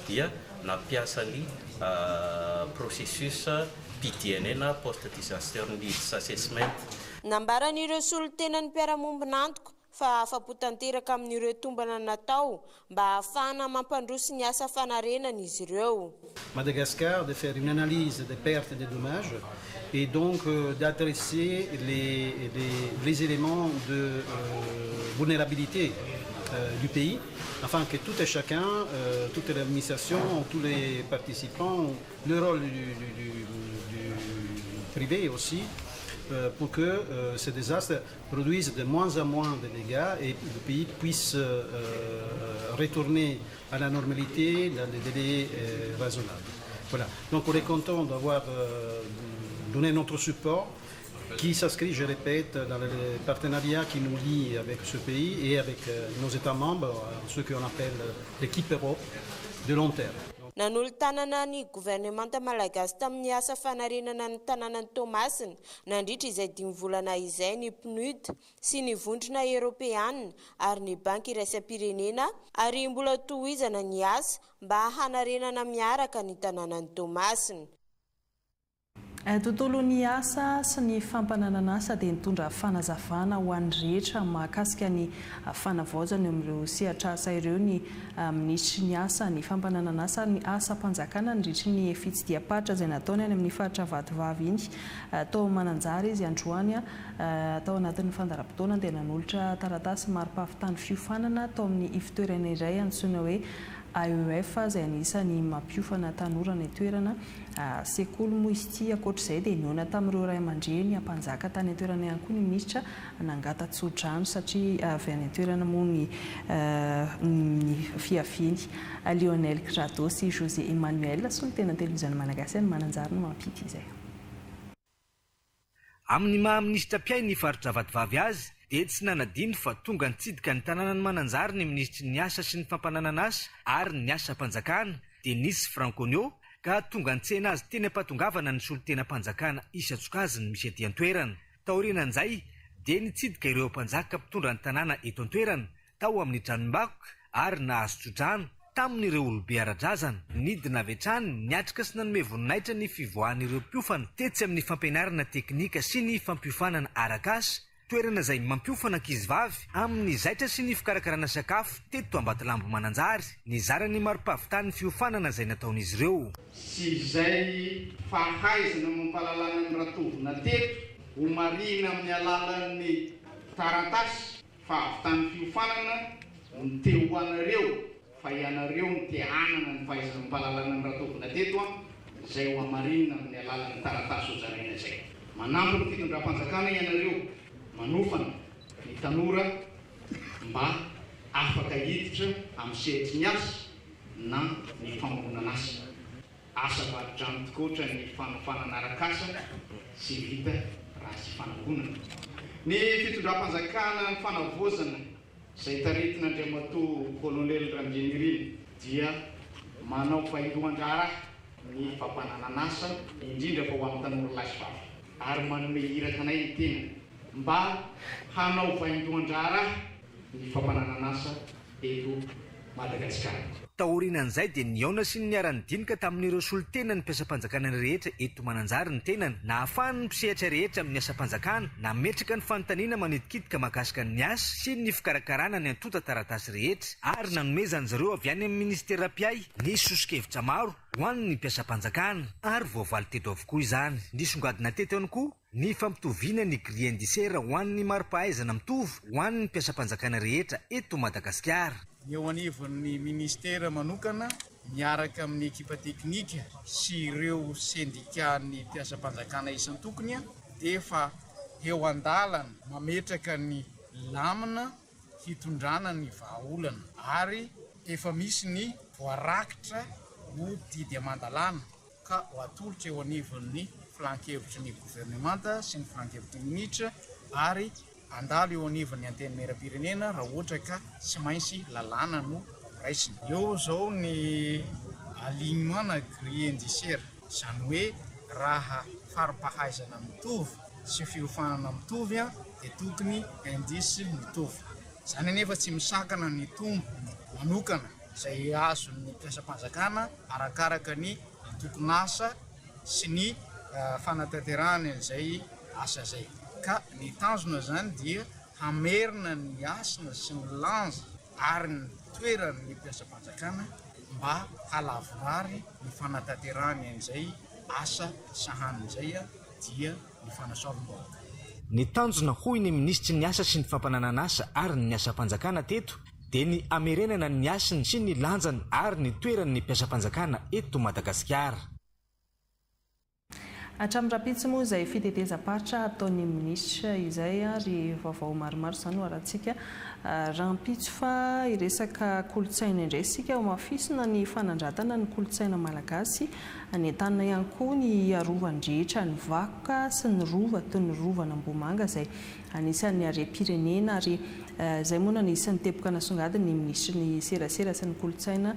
dia nampiasa ny processus PDNA na Post Disaster Needs Assessment. Nambaran'ireo solontenan'ny mpiara-mombon'antoka fa afa-po tanteraka amin'ireo tombana natao mba hahafahana mampandroso ny asa fanarenana izy ireo. Madagascar de faire une analyse des pertes et des dommages et donc d'adresser les les éléments de vulnérabilité du pays afin que tout et chacun, toute l'administration, tous les participants, le rôle du du du privé aussi pour que ce désastre produise de moins en moins de dégâts et le pays puisse retourner à la normalité dans des délais raisonnables. Voilà. Donc on est content d'avoir donné notre support qui s'inscrit, je répète, dans le partenariat qui nous lie avec ce pays et avec nos États membres, ce qu'on appelle l'équipe Europe de long terme. Nanolo-tanana ny governemanta malagasy tamin'ny asa fanarenana ny tanànan'i Toamasina nandritra izay dimy volana izay ny PNUD sy ny Vondrona Eoropeanina ary ny Banky Iraisam-pirenena ary mbola tohizana ny asa mba hanarenana miaraka ny tanànan'i Toamasina. Tontolon'ny asa sy ny fampananan'asa dia nitondra fanazavana ho an'ny rehetra mahakasika ny fanavaozana eo amin'ireo sehatr'asa ireo ny minisitry ny asa, ny fampananan'asa ary ny asam-panjakana nandritry ny fitsidiham-paritra izay nataony any amin'ny faritra Vatovavy iny. Tao Mananjary izy androany tao anatin'ny fandaharam-potoana dia nanolotra taratasy mari-pahavitany fiofanana tao amin'ny ivotoerana iray antsoina hoe AEF izay anisan'ny mampiofana tanora any an-toerana. Sekoly moa izy ity. Ankoatra izay dia nihaona tamin'ireo ray aman-dreny mpanjaka tany an-toerana ihany koa ny minisitra nangata-tsodrano satria avy any an-toerana moa ny ny fiaviany. Lionel Crado sy José Emmanuel, solontena televizionina malagasy any Mananjary no mampita izay. Amin'ny maha minisitra mpiahy ny faritra Vatovavy azy dia tsy nanadino fa tonga nitsidika ny tanànan'i Mananjary ny minisitry ny asa sy ny fampananan'asa ary ny asam-panjakana, Denis Franconio, ka tonga nitsena azy teny am-pahatongavana ny solontenam-panjakana isan-tsokajiny misy aty an-toerana. Taorianan'izay dia nitsidika ireo mpanjaka mpitondra ny tanàna eto an-toerana tao amin'ny tranombakoka ary nahazo tsodrano tamin'ireo olobe ara-drazana. Nidina avy hatrany niatrika sy nanome voninahitra ny fivoahan'ireo mpiofana tetsy amin'ny fampianarana teknika sy ny fampiofanana arak'asa. toerana izay mampiofana ankizivavy amin'ny zaitra sy ny fikarakarana sakafo teto Ambatolampy Mananjary, nizara ny mari-pahavitan'ny fiofanana izay nataon'izy ireo. Sy izay fahaizana amam-pahalalana noratovina teto ho marihina amin'ny alalan'ny taratasy fahavitan'ny fiofanana no te ho anareo fa ianareo no te hanana ny fahaizana amam-pahalalana noratovina teto an, izay ho hamarinina amin'ny alalan'ny taratasy hozaraina izay. Manampy ny fitondram-panjakana ianareo manofana ny tanora mba afaka hiditra amin'ny sehatry ny asa na ny famoronan'asa. Asa vadi-drano tokoatra ny fanofanana arak'asa tsy vita raha tsy fanangonana. Ny fitondram-panjakana ny fanavaozana izay taritin'Andriamatoa Kolonely Randrianirina dia manao vaindohan-draharaha ny fampananan'asa indrindra fa ho an'ny tanora lahy sy vavy ary manome iraka anay ny tenany mba hanao vaindohan-draharaha ny fampananan'asa eto Madagasikara. Taorianan'izay dia nihaona sy niara-nidinika tamin'ireo solontenan'ny mpiasam-panjakana rehetra eto Mananjary ny tenany. Nahafahan'ny mpisehatra rehetra amin'ny asam-panjakana nametraka ny fanontaniana manitikitika mahakasika ny asa sy ny fikarakarana ny antontan-taratasy rehetra ary nanomezan'izareo avy any amin'ny minisitera mpiahy ny soso-kevitra maro ho an'ny mpiasam-panjakana ary voavaly teto avokoa izany. Nisongadina teto ihany koa Ny fampitoviana ny grille indiciaire ho an'ny mari-pahaizana mitovy ho an'ny mpiasam-panjakana rehetra eto Madagasikara. Ny eo anivon'ny minisitera manokana miaraka amin'ny ekipa teknika sy ireo sendikan'ny mpiasam-panjakana isan-tokony dia efa eo an-dalana mametraka ny lamina hitondrana ny vahaolana ary efa misy ny voarakitra ho didy aman-dalàna. ka ho atolotra eo anivon'ny filan-kevitry ny governemanta sy ny filan-kevitry ny minitra ary handalo eo anivon'ny antenimieram-pirenena raha ohatra ka tsy maintsy lalàna no raisina. Eo izao ny alignement na grille indiciaire, izany hoe raha fari-pahaizana mitovy sy fiofanana mitovy dia tokony indice mitovy. Izany anefa tsy misakana ny tombony manokana izay azon'ny mpiasam-panjakana arakaraka ny antokon'asa sy ny fanatanterahany an'izay asa izay. Ka ny tanjona izany dia hamerina ny hasina sy ny lanja ary ny toeran'ny mpiasam-panjakana mba halavorary ny fanatanterahany an'izay asa sahaniny izay dia ny fanasoavam-bahoaka. Ny tanjona hoy ny minisitry ny asa sy ny fampananan'asa ary ny asam-panjakana teto dia ny hamerenana ny hasiny sy ny lanjany ary ny toeran'ny mpiasam-panjakana eto Madagasikara. Hatramin'ny rahampitso moa izay fitetezam-paritra hataon'ny minisitra izay ary vaovao maromaro izany ho arahantsika rahampitso fa hiresaka kolontsaina indray isika. Hohamafisina ny fanandratana ny kolontsaina malagasy, nentanina ihany koa ny hiarovan-drehetra ny vakoka sy ny rova toy ny rovan'Ambohimanga izay Anisan'ny harem-pirenena ary izay moa no anisan'ny teboka nasongadin'ny minisitry ny serasera sy ny kolontsaina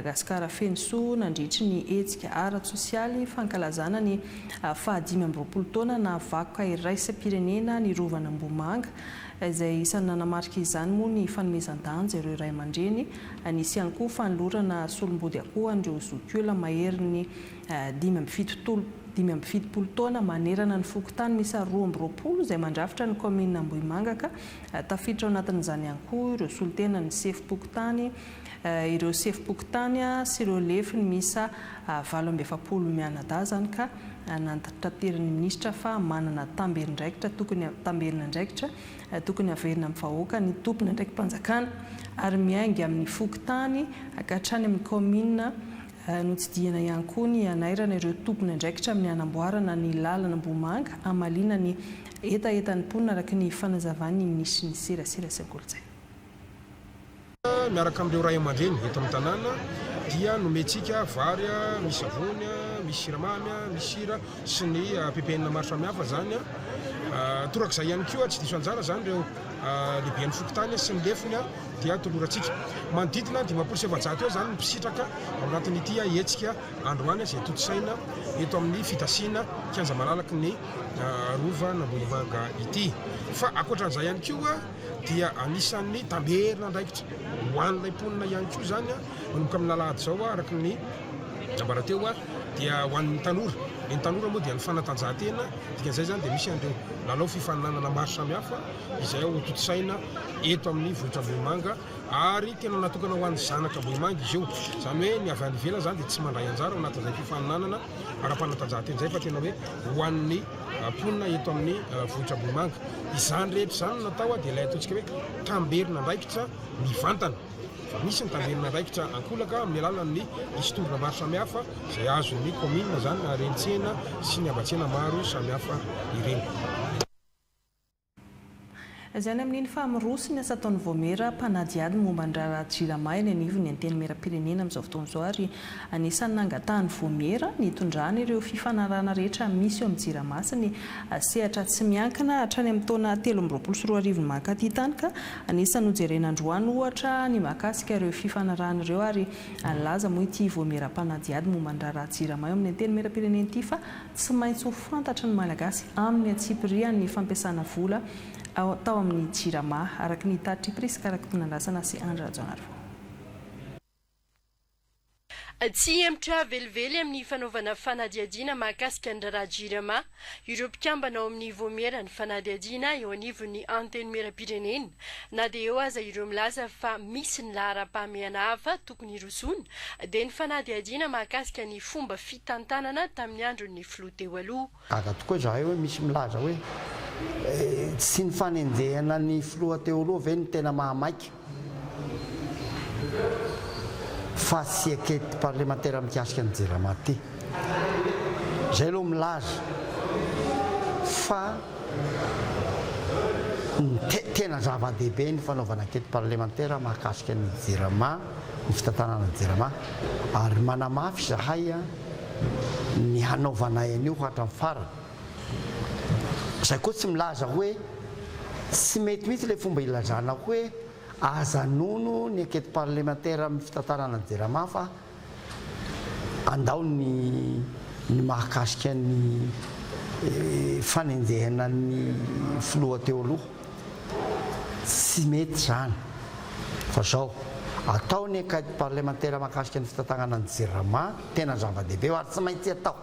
Gascar Fenosoa nandritry ny hetsika ara-tsosialy fankalazana ny faha 25 taona naha vakoka iraisam-pirenena ny Rovan'Ambohimanga izay isan'ny nanamarika izany moa ny fanomezan-danja ireo ray aman-dreny nisy ihany koa fanolorana solombody akoho an'ireo zokiolona maherin'ny 75 taona manerana ny fokontany miisa 22 izay mandrafitra ny kaominina Ambohimanga ka tafiditra ao anatin'izany ihany koa ireo solontenan'ny sefom-pokontany ireo sefom-pokontany sy ireo lefiny miisa 48 mianadahy izany ka nantitranterin'ny minisitra fa manana tamberindraikitra tokony tamberin'andraikitra tokony haverina amin'ny vahoaka ny tompon'andraiki-panjakana ary miainga amin'ny fokontany ka hatrany amin'ny kaominina Notsidihina ihany koa ny hanairana ireo tompon'andraikitra amin'ny hanamboarana ny lalana Ambohimanga hamaliana ny hetahetan'ny mponina araka ny fanazavan'ny minisitry ny serasera sy ny kolontsaina. Miaraka amin'ireo ray aman-dreny eto amin'ny tanàna dia nomentsika vary misy savony, misy siramamy, misy sira sy ny ppn maro samihafa izany. Torak'izay ihany koa tsy diso anjara izany ireo lehiben'ny fokontany sy ny lefiny dia tolorantsika. Manodidina 450 eo izany ny mpisitraka ao anatin'ity hetsika androany izay tontosaina eto amin'ny fitasiana kianja malalaky ny Rovan'Ambohimanga ity. Fa ankoatran'izay ihany koa dia anisan'ny tamberin'andraikitra ho an'ilay mponina ihany koa izany manomboka amin'ny alahady izao araka ny nambara teo dia ho an'ny tanora. Ny tanora moa dia ny fanatanjahantena, dikan'izay izany dia misy an'ireo lalao fifaninanana maro samihafa izay hotontosaina eto amin'ny vohitra Ambohimanga ary tena natokana ho an'ny zanak'Ambohimanga izy io. Izany hoe ny avy any ivelany izany dia tsy mandray anjara ao anatin'izay fifaninanana ara-panatanjahantena izay fa tena hoe ho an'ny mponina eto amin'ny vohitra Ambohimanga. Izany rehetra izany no natao dia ilay ataontsika hoe tamberin'andraikitra mivantana. Fa misy ny tamberin'andraikitra ankolaka amin'ny alalan'ny ristourne maro samihafa izay azon'ny kaominina izany na ireny tsena sy ny haba-tsena maro samihafa ireny. Izay any amin'iny fa miroso ny asa ataon'ny Vaomiera mpanadihady momba ny raharaha Jirama eny anivon'ny Antenimierampirenena amin'izao fotoana izao ary anisan'ny nangatahan'ny Vaomiera ny hitondrany ireo fifanarahana rehetra misy eo amin'ny Jirama sy ny sehatra tsy miankina hatrany amin'ny taona 2023 ny mankaty tany ka anisan'ny nojerena androany ohatra ny mahakasika ireo fifanarahana ireo ary nilaza moa ity Vaomiera mpanadihady momba ny raharaha Jirama eo amin'ny Antenimierampirenena ity fa Tsy maintsy ho fantatry ny Malagasy amin'ny antsipiriany ny fampiasana vola tao amin'ny Jirama, araka ny tatitr'i Prisca Rakotonandrasana sy Andry Rajaonarivelo. Tsy hihemotra velively amin'ny fanaovana fanadihadiana mahakasika ny raharaha Jirama ireo mpikambana ao amin'ny Vaomieran'ny fanadihadiana eo anivon'ny Antenimierampirenena na dia eo aza ireo milaza fa misy ny laharam-pahamehana hafa tokony hirosoana dia ny fanadihadiana mahakasika ny fomba fitantanana tamin'ny andron'ny filoha teo aloha. Gaga tokoa izahay hoe misy milaza hoe tsy ny fanenjehana ny filoha teo aloha ve no tena mahamaika fa tsy enquete parlemantera mikasika ny Jirama ity. Izay aloha milaza fa ny tena zava-dehibe ny fanaovana enquete parlemantera mahakasika ny Jirama. ny fitantanana ny Jirama ary manamafy izahay ny hanaovanay an'io hatramin'ny farany. Izay koa tsy milaza hoe tsy mety mihitsy ilay fomba ilazana hoe aza nono ny enquete parlementaire amin'ny fitantanana ny Jirama fa Andao ny ny mahakasika ny fanenjehana ny filoha teo aloha. Tsy mety izany. Fa zao, atao ny enquête parlementaire mahakasika ny fitantagnana ny jirama, tena zava-dehibe io ary tsy maintsy atao.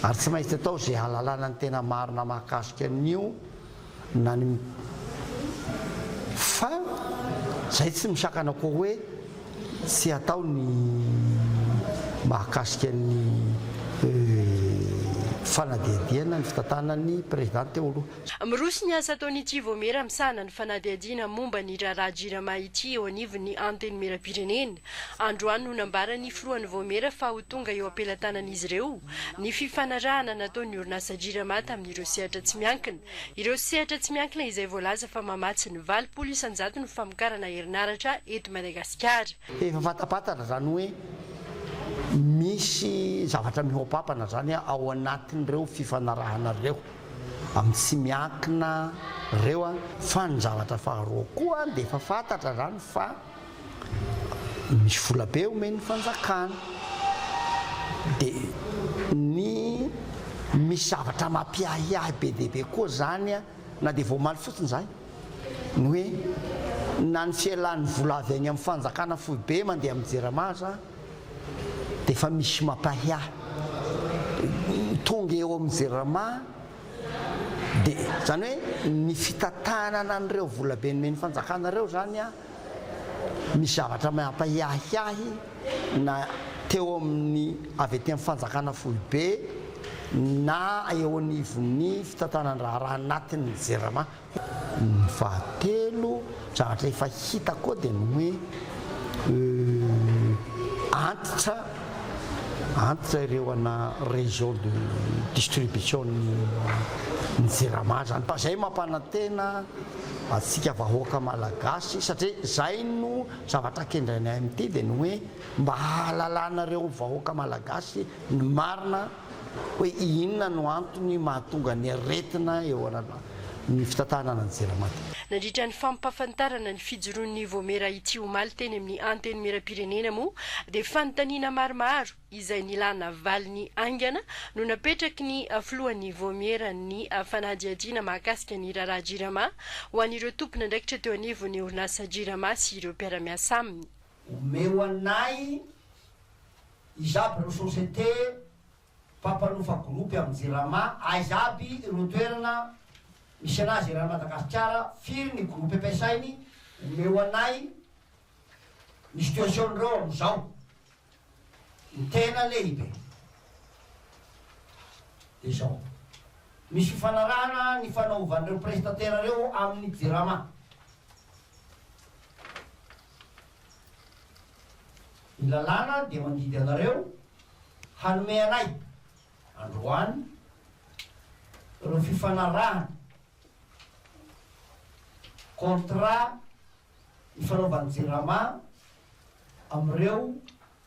Ary tsy maintsy atao izay hahalalana ny tena marina mahakasika an'io na ny fa zay tsy misakana koa hoe tsy atao ny mahakasika ny fanadihadiana ny fitantanan'ny président teo aloha. Miroso ny asa ataon'ity vaomiera misahana ny fanadihadiana momba ny raharaha Jirama ity eo anivon'ny Antenimierampirenena. Androany no nambaran'ny filohan'ny vaomiera fa ho tonga eo am-pelatanan'izy ireo ny fifanarahana nataon'ny orinasa Jirama tamin'ireo sehatra tsy miankina. Ireo sehatra tsy miankina izay voalaza fa mamatsy ny 80 isan-jaton'ny famokarana herinaratra eto Madagasikara. Efa fantapantatra izany hoe misy zavatra mihoa-pampana izany ao anatin'ireo fifanarahana ireo amin'ny tsy miankina ireo fa ny zavatra faharoa koa dia efa fantatra izany fa Misy vola be omen'ny fanjakana dia ny misy zavatra mampiahiahy be dia be koa zany na dia vao omaly fotsiny zahay ny hoe na ny fialan'ny vola avy any amin'ny fanjakana foibe mandeha amin'ny jirama aza dia efa misy mampiahiahy tonga eo amin'ny jirama dia zany hoe ny fitantanana an'ireo volabe nomen'ny fanjakana ireo zany an Misy zavatra mampahiahiahy na teo amin'ny avy aty amin'ny fanjakana foibe na eo anivon'ny fitantanan-draharaha anatin'ny Jirama. Ny fahatelo, zavatra efa hita koa dia ny hoe antitra, antitra ireo ana réseau de distribution ny Jirama izany. Fa izay mampanantena. antsika vahoaka malagasy satria zay no zavatra kendrainay amin'ity dia ny hoe mba hahalalanareo vahoaka malagasy ny marina hoe inona no antony mahatonga ny aretina eo ny fitantanana ny jirama. Nandritra ny fampahafantarana ny fijoroan'ny Voamera ity omaly teny amin'ny Antenimierampirenena moa dia fanontaniana maromaro izay nilana valiny haingana no napetraky ny filohan'ny vaomieran'ny fanadihadiana mahakasika ny raharaha Jirama ho an'ireo tompon'andraikitra teo anivon'ny orinasa Jirama sy ireo mpiara-miasa aminy. Omeo anay izaby ireo société. Mpampanofa groupe amin'ny jirama, aiza aby ireo toerana misy anazy eran'i Madagasikara, firy ny groupe ampiasainy, omeo anay ny situation-n'ireo amin'izao. Ny tena lehibe dia izao, misy fifanarahana nifanaovan'ireo prestataire ireo amin'ny jirama. Ny lalàna dia mandidy anareo hanome anay androany ireo fifanarahana, contrat ifanaovan'ny Jirama amin'ireo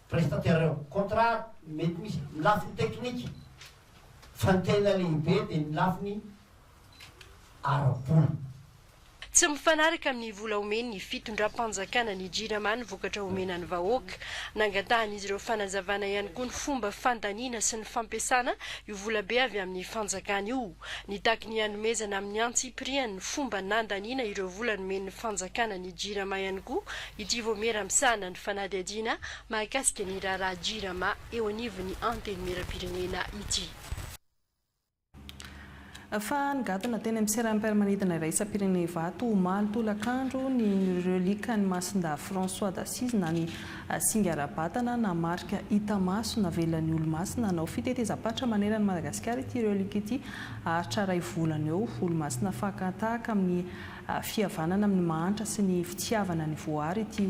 prestataire ireo. Contrat mety misy ny lafiny teknika fa ny tena lehibe dia ny lafiny ara-bola. Tsy mifanaraka amin'ny vola omen'ny fitondram-panjakana ny Jirama ny vokatra omena ny vahoaka. Nangatahan'izy ireo fanazavana ihany koa ny fomba fandaniana sy ny fampiasana io volabe avy amin'ny fanjakana io. Nitaky ny hanomezana amin'ny antsipiriany ny fomba nandaniana ireo vola nomen'ny fanjakana ny Jirama ihany koa ity vaomiera misahana ny fanadihadiana mahakasika ny raharaha Jirama eo anivon'ny Antenimierampirenena ity. Fa nigadona teny amin'ny seranam-piaramanidina iraisam-pirenena Ivato omaly tolakandro ny relique an'i Masindahy François d'Assise na ny singa ara-batana na marika hita maso navelan'ny Olomasina hanao fitetezam-paritra manerana an'i Madagasikara ity relique ity haharitra iray volana eo. Olomasina fakan-tahaka amin'ny fihavanana amin'ny mahantra sy ny fitiavana ny voary ity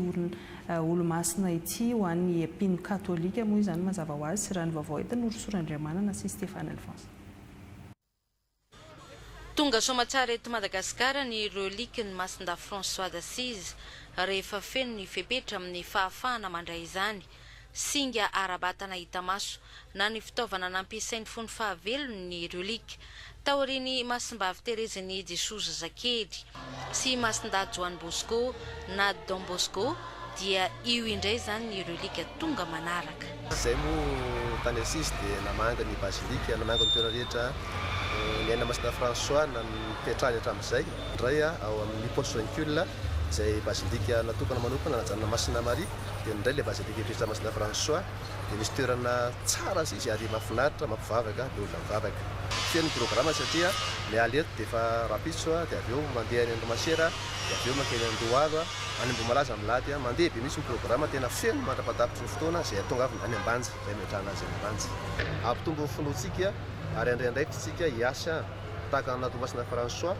Olomasina ity ho an'ny mpino katolika moa izany mazava ho azy, raha ny vaovao entin'i Norosoa Randriamanana sy Stéphane Alphonse. Tonga soamatsara eto Madagasikara ny relique-n'i Masindahy François d'Assise rehefa feno ny fepetra amin'ny fahafahana mandray izany. Singa ara-batana hita maso na ny fitaovana nampiasainy fony fahavelony ny relique. Taorian'i Masimbavy Terezin'i Jesoa Zazakely sy Masindahy Joany Bosco na Don Bosco dia io indray izany ny relique tonga manaraka. Izay moa tany Assise dia namangy ny Basilique, namangy ny toerana rehetra niainan'i Masina François na nipetrahany hatramin'izay. Indray ao amin'ny Portioncule izay Basilique natokana manokana hanajanana Masina Maria dia indray ilay Basilique ipetrahan'i Masina François. Dia misy toerana tsara izy ary mahafinaritra, mampivavaka ny olona mivavaka. Feno ny programa satria miala eto dia efa rahampitso dia avy eo mandeha any Andromasera dia avy eo mankeny Andohalo, any Ambohimalaza milady, mandeha be mihitsy ny programa, tena feno mandra-pahatapitry ny fotoana izay ahatongavana any Ambanja, izay ametrahana azy any Ambanja. Hampitombo ny finoantsika ary handray andraikitra isika hiasa tahaka ny nataon'i Masina François,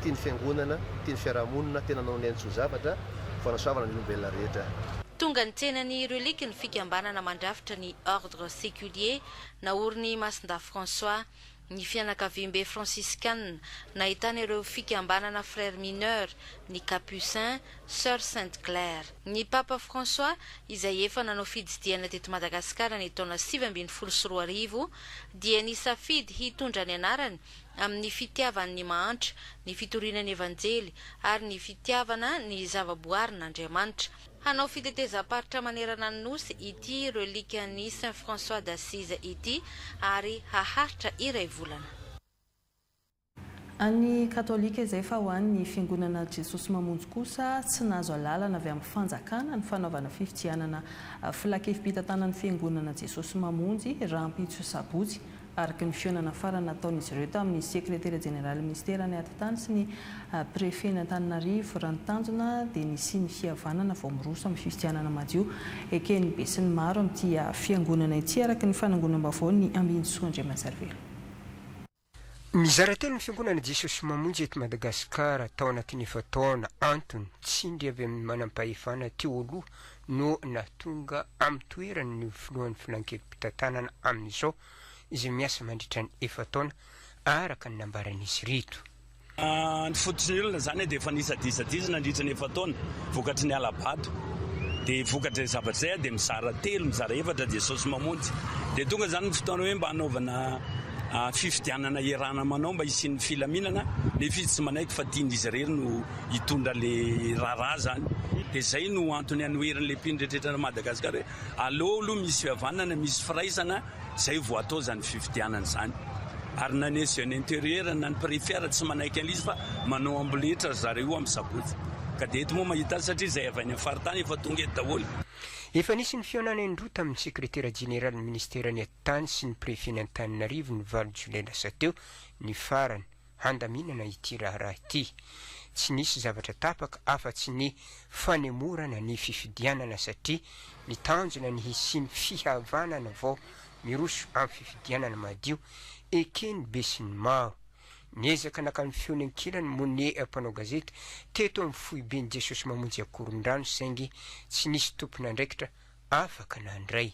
tia ny fiangonana, tia ny fiarahamonina, tena nanao ny ainy tsy ho zavatra ho fanasoavana ny olombelona rehetra. Tonga nitsena ny relique ny fikambanana mandrafitra ny Ordre Séculier naorin'i Masindahy François, ny fianakaviambe fransiskana nahitana ireo fikambanana Frères Mineurs, ny Capucins, Sœurs Sainte Claire. Ny Papa François izay efa nanao fitsidihana teto Madagasikara ny taona 2019 dia nisafidy hitondra ny anarany amin'ny fitiavany ny mahantra, ny fitoriana ny Evanjely ary ny fitiavana ny zavaboarin'Andriamanitra. Hanao fitetezam-paritra manerana ny Nosy ity relique-n'i Saint François d'Assise ity ary haharitra iray volana. An'ny Katolika izay fa ho an'ny Fiangonana Jesosy Mamonjy kosa tsy nahazo alalana avy amin'ny fanjakana ny fanaovana fifidianana filakevi-pitantanan'ny Fiangonana Jesosy Mamonjy rahampitso sabotsy araka ny fihaonana farany nataon'izy ireo tamin'ny Sekretera Jeneralin'ny Minisiteran'ny Atitany sy ny Prefen'Antananarivo. Raha ny tanjona dia ny hisian'ny fihavanana vao miroso amin'ny fifidianana madio eken'ny besinimaro amin'ity fiangonana ity, araka ny fanangonam-baovaon'ny Ambinintsoa Andriamanjarivelo. Mizara telo ny Fiangonana Jesosy Mamonjy eto Madagasikara tao anatin'ny efa-taona. Antony, tsindry avy amin'ny manampahefana teo aloha no nahatonga amin'ny toerany ny filohan'ny filankevi-pitantanana amin'izao izay miasa mandritra ny efa-taona, araka ny nambaran'izy ireto. Ny fototry ny olana izany dia efa nisadisadizy nandritra ny efa-taona vokatry ny hala-bato. Dia vokatr'izay zavatra izay dia mizara telo, mizara efatra Jesosy Mamonjy. Dia tonga izany ny fotoana hoe mba hanaovana fifidianana iarahana manao mba hisian'ny filaminana, nefa izy tsy manaiky fa tian'izy irery no hitondra le raharaha zany. Dia zay no antony anoherin'le mpino rehetra eto Madagascar hoe aleo aloha misy fihavanana, misy firaisana, zay vao atao zany fifidianana zany. Ary na ny SG intérieur na ny préfet ary tsy manaiky an'izy fa manao amboletra ry zareo io amin'ny sabotsy. Ka dia eto moa mahita azy satria izay avy any amin'ny faritany efa tonga eto daholo. Efa nisy ny fihaonana indroa tamin'ny sekretera jeneralin'ny minisiteran'ny Atitany sy ny prefen'Antananarivo ny valo jolay lasa teo ny farany handaminana ity raharaha ity. Tsy nisy zavatra tapaka afa-tsy ny fanemorana ny fifidianana satria ny tanjona ny hisian'ny fihavanana vao miroso amin'ny fifidianana madio eken'ny besinimaro. Niezaka naka ny feony ankilany moa ny mpanao gazety teto amin'ny foiben'i Jesosy Mamonjy Ankorondrano saingy tsy nisy tompon'andraikitra afaka nandray.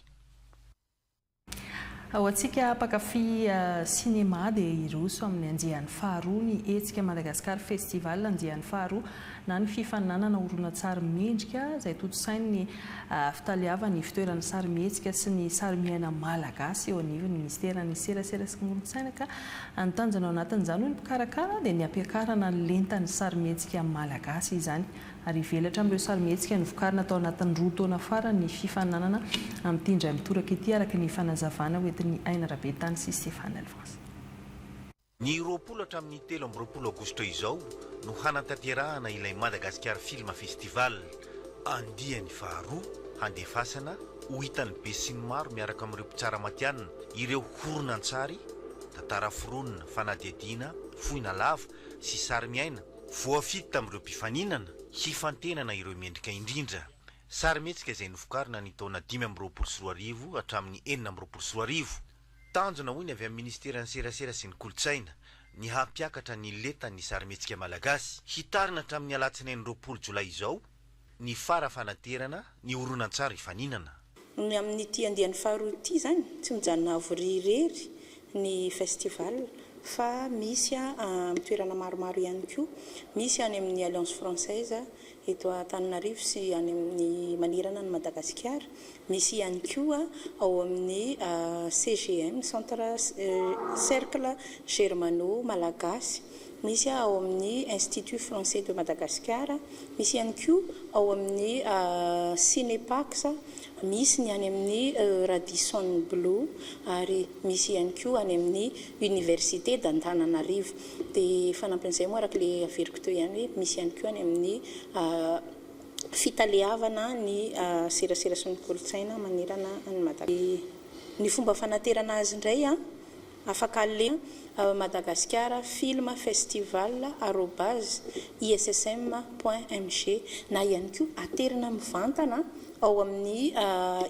Ho antsika mpankafy sinema dia hiroso amin'ny andiany faharoa ny hetsika Madagascar Festival andiany faharoa na ny fifaninanana horonantsary mendrika izay tontosain'ny fitaleavan'ny fitoeran'ny sarimihetsika sy ny sarimiaina malagasy eo anivon'ny minisiteran'ny serasera sy ny kolontsaina ka ny tanjona ao anatin'izany hoy ny mpikarakara dia ny hampiakarana ny lentan'ny sarimihetsika malagasy izany ary hivelatra amin'ireo sarimihetsika novokarina tao anatin'ny roa taona farany ny fifaninanana amin'ity indray mitoraka ity araka ny fanazavana hoentin'i Aina Rabetany sy Stéphane Alphonse. Ny 20 hatramin'ny 23 aogositra izao no hanatanterahana ilay Madagasikara Film Festival, andiany faharoa, handefasana ho hitan'ny besinimaro miaraka amin'ireo mpitsara matihanina ireo horonantsary, tantara foronina, fanadihadiana fohy na lava sy sarimiaina voafidy tamin'ireo mpifaninana, hifantenana ireo mendrika indrindra. Sarimihetsika izay novokarina ny taona 2025 hatramin'ny 2026. Tanjona, hoy ny avy amin'ny Ministeran'ny Serasera sy ny Kolontsaina, ny hampiakatra ny lentan'ny sarimihetsika malagasy. Hitarina hatramin'ny alatsinainy 20 jolay izao ny fara fanaterana ny horonantsary hifaninana. Ny amin'ity andiany faharoa ity izany, tsy mijanona Havoria irery ny festival fa misy amin'ny toerana maromaro ihany koa. Misy any amin'ny Alliance Française eto Antananarivo sy any amin'ny manerana an'i Madagasikara. Misy ihany koa ao amin'ny CGM, Centre Cercle Germano Malagasy. Misy ao amin'ny Institut Français de Madagascar. Misy ihany koa ao amin'ny Cinepax. Misy ny any amin'ny Radisson Blu ary misy ihany koa any amin'ny Université d'Antananarivo. Dia fanampin'izay moa araka ilay averiko teo ihany hoe misy ihany koa any amin'ny fitaleavana ny serasera sy ny kolontsaina manerana an'i Madagasikara. Ny fomba fanaterana azy indray afaka aleha Madagasikara film festival arobase issm point mg na ihany koa aterina mivantana ao amin'ny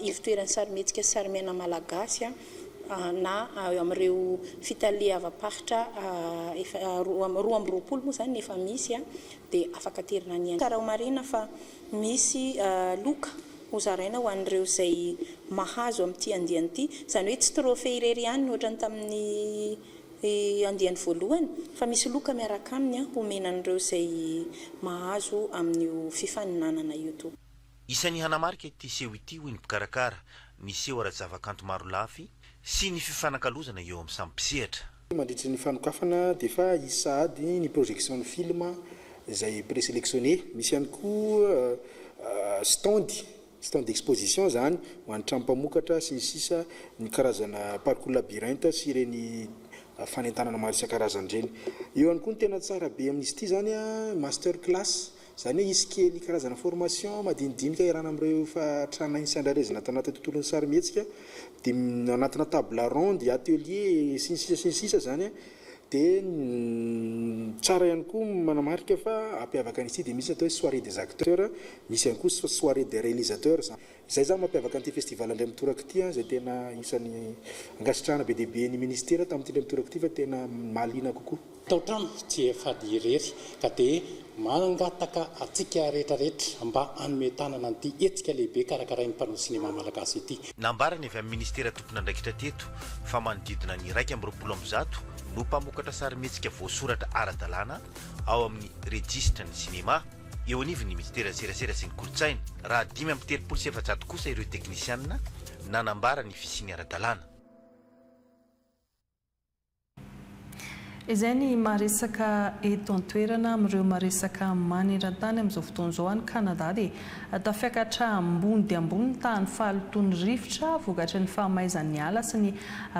ivontoeran'ny sarimihetsika sy sarimiaina malagasy na amin'ireo fitaleavam-paritra efa 22 moa izany ny efa misy dia afaka aterina any ihany. Tsara homarihina fa misy loka hozaraina ho an'ireo izay mahazo amin'ity andiany ity. Izany hoe tsy trophée irery ihany ohatran'ny tamin'ny andiany voalohany fa misy loka miaraka aminy homena an'ireo izay mahazo amin'io fifaninanana io tokoa. Isan'ny hanamarika ity seho ity, hoy ny mpikarakara, ny seho ara-javakanto marolafy sy ny fifanakalozana eo amin'ny samy mpisehatra. Mandritry ny fanokafana dia efa hisy sahady ny projection ny film izay présélectionné. Misy ihany koa stand, stand d'exposition izany ho an'ny trano mpamokatra sy ny sisa ny karazana parcours labyrinthe sy ireny fanentanana maro isan-karazany ireny. Eo ihany koa ny tena tsara be amin'izy ity izany master class Izany hoe hisy kely karazana formation madinidinika iarahana amin'ireo efa tranainy sy andrarezina ato anatin'ny tontolon'ny sarimihetsika, dia anatina table ronde, atelier, sy ny sisa sy ny sisa izany an, dia tsara ihany koa ny manamarika fa hampiavaka an'izy ity dia misy ny atao hoe soirée des acteurs, misy ihany koa soirée des réalisateurs. Izay izany mampiavaka an'ity festival indray mitoraka ity an, izay tena isan'ny ankasitrahana be dia be ny ministera tamin'ity indray mitoraka ity fa tena mahaliana kokoa. Tao-trano tsy fady irery ka dia mangataka antsika rehetra rehetra mba hanome tanana an'ity hetsika lehibe karakarain'ny mpanao sinema malagasy ity. Nambarany avy amin'ny ministera tompon'andraikitra teto fa manodidina ny 121 no mpamokatra sarimihetsika voasoratra ara-dalàna ao amin'ny rejisitran'ny sinema. eo anivon'ny Minisiteran'ny Serasera sy ny Kolontsaina, raha 435 kosa ireo teknisianina nanambara ny fisiany ara-dalàna. Izay ny maresaka eto an-toerana amin'ireo maresaka maneran-tany amin'izao fotoana izao. Any Canada dia tafiakatra ambony dia ambony ny tahan'ny fahalotoan'ny rivotra vokatry ny fahamaizan'ny ala sy ny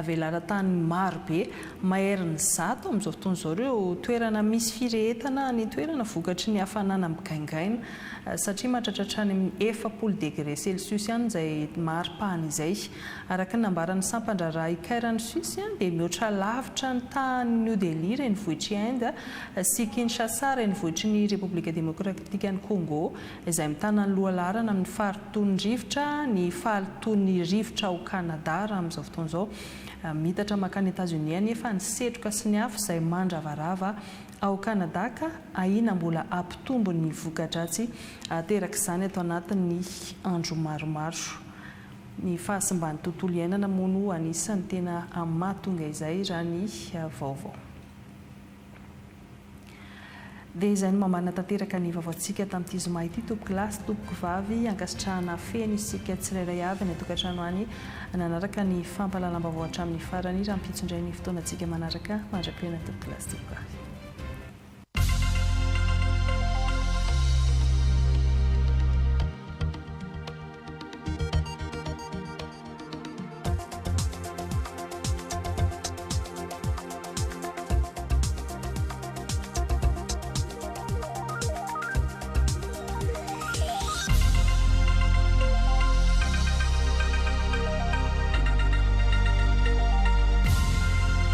velaran-tany maro be. Maherin'ny zato amin'izao fotoana izao ireo toerana misy firehetana any an-toerana vokatry ny hafanana migaingaina satria mahatratra hatrany amin'ny 40 degre celsius ihany izay maripana izay. Araka ny nambaran'ny sampan-draharaha Ikair any Suisse dia mihoatra lavitra ny tahan'i New Delhi, renivohitr'i Inde, sy Kinshasa, renivohitry ny Repoblika Demokratikan'i Congo, izay mitana ny lohalaharana amin'ny fahalotoan'ny rivotra ny fahalotoan'ny rivotra ao Kanada raha amin'izao fotoana izao. Miitatra mankany Etazonia anefa ny setroka sy ny afo izay mandravarava ao Kanada ka ahiana mbola hampitombo ny voka-dratsy aterak'izany ato anatin'ny andro maromaro. Ny fahasimban'ny tontolo iainana moa no anisan'ny tena mahatonga izay raha ny vaovao. Dia izay no mamarana tanteraka ny vaovaontsika tamin'ity zoma ity tompoko lahy sy tompoko vavy. Ankasitrahana feno isika tsirairay avy any an-tokantrano any nanaraka ny fampahalalam-baovao hatramin'ny farany. Rahampitso indray ny fotoanantsika manaraka. Mandra-pihaona tompoko lahy sy tompoko vavy.